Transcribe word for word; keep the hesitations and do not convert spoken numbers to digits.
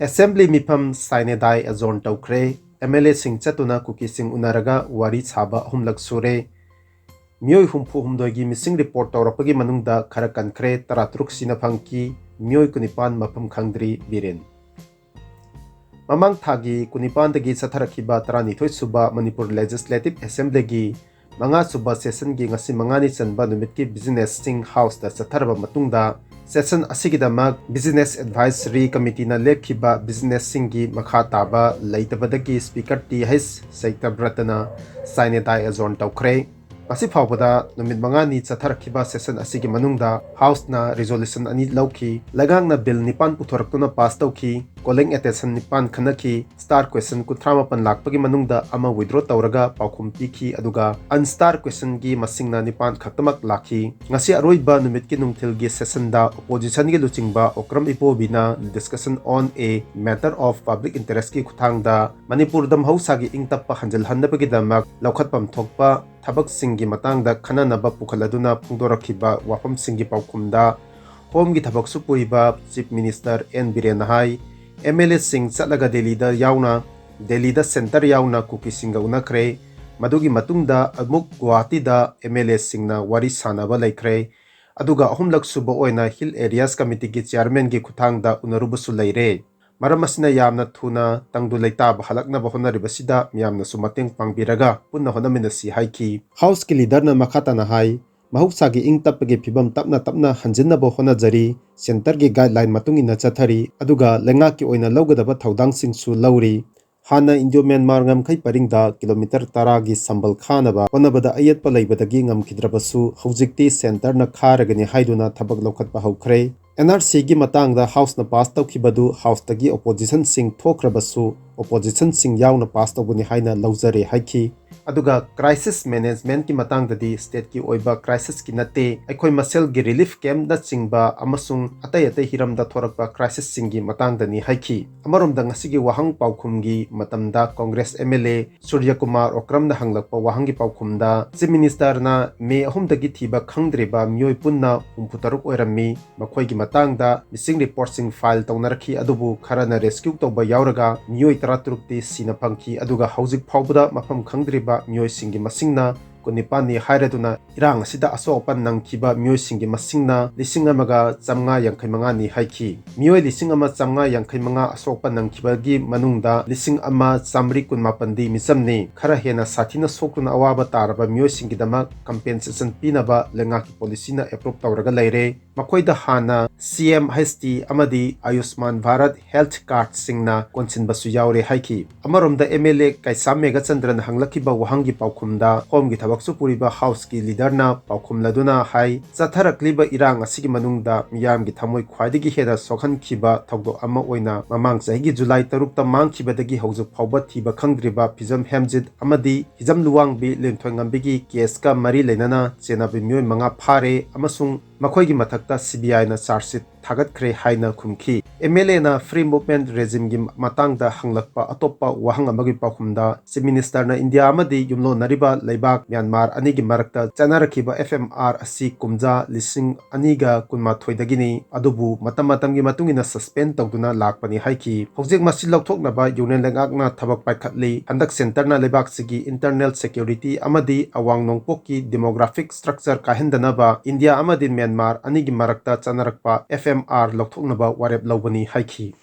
Assembly ꯃꯤꯐꯝ ꯁꯥꯏꯅꯦꯗꯥꯏ ꯑꯦꯖꯣꯔꯟ ꯇꯧꯈ꯭ꯔꯦ꯫ MLAꯁꯤꯡ ꯆꯠꯇꯨꯅ ꯀꯨꯀꯤꯁꯤꯡ ꯎꯅꯔꯒ ꯋꯥꯔꯤ ꯁꯥꯕ ꯑꯍꯨꯝꯂꯛ ꯁꯨꯔꯦ꯫ ꯃꯤꯑꯣꯏ ꯍꯨꯝꯐꯨ ꯍꯨꯝꯗꯣꯏꯒꯤ ꯃꯤꯁꯤꯡ ꯔꯤꯄꯣꯔꯠ ꯇꯧꯔꯛꯄꯒꯤ ꯃꯅꯨꯡꯗ ꯈꯔ ꯀꯟꯈ꯭ꯔꯦ, ꯇꯔꯥꯇꯔꯨꯛ ꯁꯤꯅ ꯐꯪꯈꯤ, ꯃꯤꯑꯣꯏ ꯀꯨꯟꯅꯤꯄꯥꯟ ꯃꯐꯝ ꯈꯪꯗ꯭ꯔꯤ꯫ ꯕꯤꯔꯦꯟ꯫ ꯃꯃꯥꯡ ꯊꯥꯒꯤ ꯀꯨꯟꯅꯤꯄꯥꯟꯗꯒꯤ ꯆꯠꯊꯔꯛꯈꯤꯕ ꯇꯔꯥꯅꯤꯊꯣꯏ ꯁꯨꯕ ꯃꯅꯤꯄꯨꯔ Legislative Assemblyꯒꯤ ꯃꯉꯥ ꯁꯨꯕ sessionꯒꯤ ꯉꯁꯤ ꯃꯉꯥꯅꯤ ꯆꯟꯕ ꯅꯨꯃꯤꯠꯀꯤ businessꯁꯤꯡ Houseꯇ ꯆꯠꯊꯔꯕ ꯃꯇꯨꯡꯗ, session ꯑꯁꯤꯒꯤꯗꯃꯛ Business Advisory Committeeꯅ ꯂꯦꯞꯈꯤꯕ businessꯁꯤꯡꯒꯤ ꯃꯈꯥ ꯇꯥꯕ ꯂꯩꯇꯕꯗꯒꯤ Speaker T H ꯁꯩꯇꯕ꯭ꯔꯇꯅ ꯁꯥꯏꯅꯦꯗꯥꯏ ꯑꯦꯖꯣꯔꯟ ꯇꯧꯈ꯭ꯔꯦ꯫ ꯉꯁꯤ ꯐꯥꯎꯕꯗ ꯅꯨꯃꯤꯠ ꯃꯉꯥꯅꯤ ꯆꯠꯊꯔꯛꯈꯤꯕ session ꯑꯁꯤꯒꯤ ꯃꯅꯨꯡꯗ Houseꯅ resolution ꯑꯅꯤ ꯂꯧꯈꯤ, ꯂꯩꯉꯥꯛꯅ bill ꯅꯤꯄꯥꯟ ꯄꯨꯊꯣꯔꯛꯇꯨꯅ pass ꯇꯧꯈꯤ, calling attention ꯅꯤꯄꯥꯟ ꯈꯟꯅꯈꯤ, star question ꯀꯨꯟꯊ꯭ꯔꯥ ꯃꯥꯄꯟ ꯂꯥꯛꯄꯒꯤ ꯃꯅꯨꯡꯗ ꯑꯃ withdraw ꯇꯧꯔꯒ ꯄꯥꯎꯈꯨꯝ ꯄꯤꯈꯤ, ꯑꯗꯨꯒ unstar questionꯒꯤ ꯃꯁꯤꯡꯅ ꯅꯤꯄꯥꯟ ꯈꯛꯇꯃꯛ ꯂꯥꯛꯈꯤ꯫ ꯉꯁꯤ ꯑꯔꯣꯏꯕ ꯅꯨꯃꯤꯠꯀꯤ ꯅꯨꯡꯊꯤꯜꯒꯤ sessionꯗ oppositionꯒꯤ ꯂꯨꯆꯤꯡꯕ Okram ꯏꯕꯣꯕꯤꯅ discussion on a matter of public interestꯀꯤ ꯈꯨꯠꯊꯥꯡꯗ ꯃꯅꯤꯄꯨꯔꯗ ꯃꯍꯧꯁꯥꯒꯤ ꯏꯪ ꯇꯞꯄ ꯍꯟꯖꯤꯜꯍꯟꯅꯕꯒꯤꯗꯃꯛ ꯂꯧꯈꯠꯐꯝ ꯊꯣꯛꯄ ꯊꯕꯛꯁꯤꯡꯒꯤ ꯃꯇꯥꯡꯗ ꯈꯟꯅꯅꯕ ꯄꯨꯈꯠꯂꯗꯨꯅ ꯐꯣꯡꯗꯣꯔꯛꯈꯤꯕ ꯋꯥꯐꯝꯁꯤꯡꯒꯤ ꯄꯥꯎꯈꯨꯝꯗ Homeꯒꯤ ꯊꯕꯛꯁꯨ ꯄꯨꯔꯤꯕ Chief Minister N ꯕꯤꯔꯦꯟꯅ ꯍꯥꯏ, MLAꯁꯤꯡ ꯆꯠꯂꯒ ꯗꯦꯜꯂꯤꯗ ꯌꯥꯎꯅ, ꯗꯦꯜꯂꯤꯗ centre ꯌꯥꯎꯅ ꯀꯨꯀꯤꯁꯤꯡꯒ ꯎꯅꯈ꯭ꯔꯦ꯫ ꯃꯗꯨꯒꯤ ꯃꯇꯨꯡꯗ ꯑꯃꯨꯛ ꯒꯨꯋꯥꯍꯥꯇꯤꯗ MLAꯁꯤꯡꯅ ꯋꯥꯔꯤ ꯁꯥꯅꯕ ꯂꯩꯈ꯭ꯔꯦ꯫ ꯑꯗꯨꯒ ꯑꯍꯨꯝꯂꯛ ꯁꯨꯕ ꯑꯣꯏꯅ Hill Areas Committeeꯒꯤ chairmanꯒꯤ ꯈꯨꯠꯊꯥꯡꯗ ꯎꯅꯔꯨꯕꯁꯨ ꯂꯩꯔꯦ꯫ ꯃꯔꯝ ꯑꯁꯤꯅ ꯌꯥꯝꯅ ꯊꯨꯅ ꯇꯪꯗꯨ ꯂꯩꯇꯥꯕ ꯍꯜꯂꯛꯅꯕ ꯍꯣꯠꯅꯔꯤꯕꯁꯤꯗ ꯃꯤꯌꯥꯝꯅꯁꯨ ꯃꯇꯦꯡ ꯄꯥꯡꯕꯤꯔꯒ ꯄꯨꯟꯅ ꯍꯣꯠꯅꯃꯤꯟꯅꯁꯤ ꯍꯥꯏꯈꯤ꯫ Houseꯀꯤ leaderꯅ ꯃꯈꯥ ꯇꯥꯅ ꯍꯥꯏ, ꯃꯍꯧꯁꯥꯒꯤ ꯏꯪ ꯇꯞꯄꯒꯤ ꯐꯤꯕꯝ ꯇꯞꯅ ꯇꯞꯅ ꯍꯟꯖꯤꯟꯅꯕ ꯍꯣꯠꯅꯖꯔꯤ, centreꯒꯤ guideline ꯃꯇꯨꯡ ꯏꯟꯅ ꯆꯠꯊꯔꯤ, ꯑꯗꯨꯒ ꯂꯩꯉꯥꯛꯀꯤ ꯑꯣꯏꯅ ꯂꯧꯒꯗꯕ ꯊꯧꯗꯥꯡꯁꯤꯡꯁꯨ ꯂꯧꯔꯤ꯫ ꯍꯥꯟꯅ Indo-Myanmar ꯉꯝꯈꯩ ꯄꯔꯤꯡꯗ kilometre ꯇꯔꯥꯒꯤ ꯁꯝꯕꯜ ꯈꯥꯅꯕ ꯍꯣꯠꯅꯕꯗ ꯑꯌꯦꯠꯄ ꯂꯩꯕꯗꯒꯤ ꯉꯝꯈꯤꯗ꯭ꯔꯕꯁꯨ, ꯍꯧꯖꯤꯛꯇꯤ centreꯅ ꯈꯥꯔꯒꯅꯤ ꯍꯥꯏꯗꯨꯅ ꯊꯕꯛ ꯂꯧꯈꯠꯄ ꯍꯧꯈ꯭ꯔꯦ꯫ NRCꯒꯤ ꯃꯇꯥꯡꯗ Houseꯅ pass ꯇꯧꯈꯤꯕꯗꯨ Houseꯇꯒꯤ oppositionꯁꯤꯡ ꯊꯣꯛꯈ꯭ꯔꯕꯁꯨ, oppositionꯁꯤꯡ ꯌꯥꯎꯅ pass ꯇꯧꯕꯅꯤ ꯍꯥꯏꯅ ꯂꯧꯖꯔꯦ ꯍꯥꯏꯈꯤ꯫ ꯑꯗꯨꯒ crisis managementꯀꯤ ꯃꯇꯥꯡꯗꯗꯤ stateꯀꯤ ꯑꯣꯏꯕ crisisꯀꯤ ꯅꯠꯇꯦ, ꯑꯩꯈꯣꯏ ꯃꯁꯦꯜꯒꯤ relief campꯅꯆꯤꯡꯕ ꯑꯃꯁꯨꯡ ꯑꯇꯩ ꯑꯇꯩ ꯍꯤꯔꯝꯗ ꯊꯣꯔꯛꯄ crisisꯁꯤꯡꯒꯤ ꯃꯇꯥꯡꯗꯅꯤ ꯍꯥꯏꯈꯤ꯫ ꯑꯃꯔꯣꯝꯗ ꯉꯁꯤꯒꯤ ꯋꯥꯍꯪ ꯄꯥꯎꯈꯨꯝꯒꯤ ꯃꯇꯝꯗ Congress MLA ꯁꯨꯔ꯭ꯌ ꯀꯨꯃꯥꯔ ꯑꯣꯀ꯭ꯔꯝꯅ ꯍꯪꯂꯛꯄ ꯋꯥꯍꯪꯒꯤ ꯄꯥꯎꯈꯨꯝꯗ Chief Ministerꯅ ꯃꯦ ꯑꯍꯨꯝꯗꯒꯤ ꯊꯤꯕ ꯈꯪꯗ꯭ꯔꯤꯕ ꯃꯤꯑꯣꯏ ꯄꯨꯟꯅ ꯍꯨꯝꯐꯨꯇꯔꯨꯛ ꯑꯣꯏꯔꯝꯃꯤ꯫ ꯃꯈꯣꯏꯒꯤ ꯃꯇꯥꯡꯗ missing reportꯁꯤꯡ file ꯇꯧꯅꯔꯛꯈꯤ, ꯑꯗꯨꯕꯨ ꯈꯔꯅ rescue ꯇꯧꯕ ꯌꯥꯎꯔꯒ ꯃꯤꯑꯣꯏ ꯇꯔꯥꯇꯔꯨꯛꯇꯤ ꯁꯤꯅ ꯐꯪꯈꯤ, ꯑꯗꯨꯒ ꯍꯧꯖꯤꯛ ꯐꯥꯎꯕꯗ ꯃꯐꯝ ꯈꯪꯗ꯭ꯔꯤꯕ ꯃꯤꯑꯣꯏꯁꯤꯡꯒꯤ ꯃꯁꯤꯡꯅ ꯀꯨꯟꯅꯤꯄꯥꯟꯅꯤ ꯍꯥꯏꯔꯗꯨꯅ ꯏꯔꯥꯡ ꯑꯁꯤꯗ ꯑꯁꯣꯛ ꯑꯄꯟ ꯅꯪꯈꯤꯕ ꯃꯤꯑꯣꯏꯁꯤꯡꯒꯤ ꯃꯁꯤꯡꯅ ꯂꯤꯁꯤꯡ ꯑꯃꯒ ꯆꯥꯝꯃꯉꯥ ꯌꯥꯡꯈꯩ ꯃꯉꯥꯅꯤ ꯍꯥꯏꯈꯤ꯫ ꯃꯤꯑꯣꯏ ꯂꯤꯁꯤꯡ ꯑꯃ ꯆꯥꯝꯃꯉꯥ ꯌꯥꯡꯈꯩ ꯃꯉꯥ ꯑꯁꯣꯛ ꯑꯄꯟ ꯅꯪꯈꯤꯕꯒꯤ ꯃꯅꯨꯡꯗ ꯂꯤꯁꯤꯡ ꯑꯃ ꯆꯥꯝꯃꯔꯤ ꯀꯨꯟꯃꯥꯄꯟꯗꯤ ꯃꯤꯆꯝꯅꯤ꯫ ꯈꯔ ꯍꯦꯟꯅ ꯁꯥꯊꯤꯅ ꯁꯣꯛꯇꯨꯅ ꯑꯋꯥꯕ ꯇꯥꯔꯕ ꯃꯤꯑꯣꯏꯁꯤꯡꯒꯤꯗꯃꯛ compensation ꯄꯤꯅꯕ ꯂꯩꯉꯥꯛꯀꯤ policyꯅ approve ꯇꯧꯔꯒ ꯂꯩꯔꯦ꯫ ꯃꯈꯣꯏꯗ ꯍꯥꯟꯅ CMHT ꯑꯃꯗꯤ Ayushman Bharat health cardꯁꯤꯡꯅ ꯀꯣꯟꯁꯤꯟꯕꯁꯨ ꯌꯥꯎꯔꯦ ꯍꯥꯏꯈꯤ꯫ ꯑꯃꯔꯣꯝꯗ MLA ꯀꯩꯁꯥꯝ ꯃꯦꯘꯆꯟꯗ꯭ꯔꯅ ꯍꯪꯂꯛꯈꯤꯕ ꯋꯥꯍꯪꯒꯤ ꯄꯥꯎꯈꯨꯝꯗ Homeꯒꯤ ꯊꯕꯛꯁꯨ ꯄꯨꯔꯤꯕ Houseꯀꯤ leaderꯅ ꯄꯥꯎꯈꯨꯝꯂꯗꯨꯅ ꯍꯥꯏ, ꯆꯠꯊꯔꯛꯂꯤꯕ ꯏꯔꯥꯡ ꯑꯁꯤꯒꯤ ꯃꯅꯨꯡꯗ ꯃꯤꯌꯥꯝꯒꯤ ꯊꯃꯣꯏ ꯈ꯭ꯋꯥꯏꯗꯒꯤ ꯍꯦꯟꯅ ꯁꯣꯛꯍꯟꯈꯤꯕ ꯊꯧꯗꯣꯛ ꯑꯃ ꯑꯣꯏꯅ ꯃꯃꯥꯡ ꯆꯍꯤꯒꯤ ꯖꯨꯂꯥꯏ ꯇꯔꯨꯛꯇ ꯃꯥꯡꯈꯤꯕꯗꯒꯤ ꯍꯧꯖꯤꯛ ꯐꯥꯎꯕ ꯊꯤꯕ ꯈꯪꯗ꯭ꯔꯤꯕ ꯐꯤꯖꯝ ꯍꯦꯝꯖꯤꯠ ꯑꯃꯗꯤ ꯍꯤꯖꯝ ꯂꯨꯋꯥꯡꯕꯤ ꯂꯤꯟꯊꯣꯏꯉꯝꯕꯤꯒꯤ caseꯀ ꯃꯔꯤ ꯂꯩꯅꯅ ꯆꯦꯟꯅꯕ ꯃꯤꯑꯣꯏ ꯃꯉꯥ ꯐꯥꯔꯦ ꯑꯃꯁꯨꯡ ꯃꯈꯣꯏꯒꯤ ꯃꯊꯛꯇ CBIꯅ charge sheet ꯊꯥꯒꯠꯈ꯭ꯔꯦ ꯍꯥꯏꯅ ꯈꯨꯝꯈꯤ꯫ MLAꯅ free movement regimeꯒꯤ ꯃꯇꯥꯡꯗ ꯍꯪꯂꯛꯄ ꯑꯇꯣꯞꯄ ꯋꯥꯍꯪ ꯑꯃꯒꯤ ꯄꯥꯎꯈꯨꯝꯗ Chief Ministerꯅ ꯏꯟꯗꯤꯌꯥ ꯑꯃꯗꯤ ꯌꯨꯝꯂꯣꯟꯅꯔꯤꯕ ꯂꯩꯕꯥꯛ ꯃ꯭ꯌꯥꯟꯃꯥꯔ ꯑꯅꯤꯒꯤ ꯃꯔꯛꯇ ꯆꯠꯅꯔꯛꯈꯤꯕ FMR ꯑꯁꯤ ꯀꯨꯝꯖꯥ ꯂꯤꯁꯤꯡ ꯑꯅꯤꯒ ꯀꯨꯟꯃꯥꯊꯣꯏꯗꯒꯤꯅꯤ, ꯑꯗꯨꯕꯨ ꯃꯇꯝ ꯃꯇꯝꯒꯤ ꯃꯇꯨꯡ ꯏꯟꯅ suspend ꯇꯧꯗꯨꯅ ꯂꯥꯛꯄꯅꯤ ꯍꯥꯏꯈꯤ꯫ ꯍꯧꯖꯤꯛ ꯃꯁꯤ ꯂꯧꯊꯣꯛꯅꯕ Union ꯂꯩꯉꯥꯛꯅ ꯊꯕꯛ ꯄꯥꯏꯈꯠꯂꯤ꯫ ꯍꯟꯗꯛ centreꯅ ꯂꯩꯕꯥꯛꯁꯤꯒꯤ internal security ꯑꯃꯗꯤ ꯑꯋꯥꯡ ꯅꯣꯡꯄꯣꯛꯀꯤ demographic structure ꯀꯥꯏꯍꯟꯗꯅꯕ ꯏꯟꯗꯤꯌꯥ ꯑꯃꯗꯤ ꯃ꯭ꯌꯥꯟꯃꯥꯔ ꯑꯅꯤꯒꯤ ꯃꯔꯛꯇ ꯆꯠꯅꯔꯛꯄ FMR ꯂꯧꯊꯣꯛꯅꯕ ꯋꯥꯔꯦꯞ ꯂꯧꯕꯅꯤ ꯍꯥꯏꯈꯤ꯫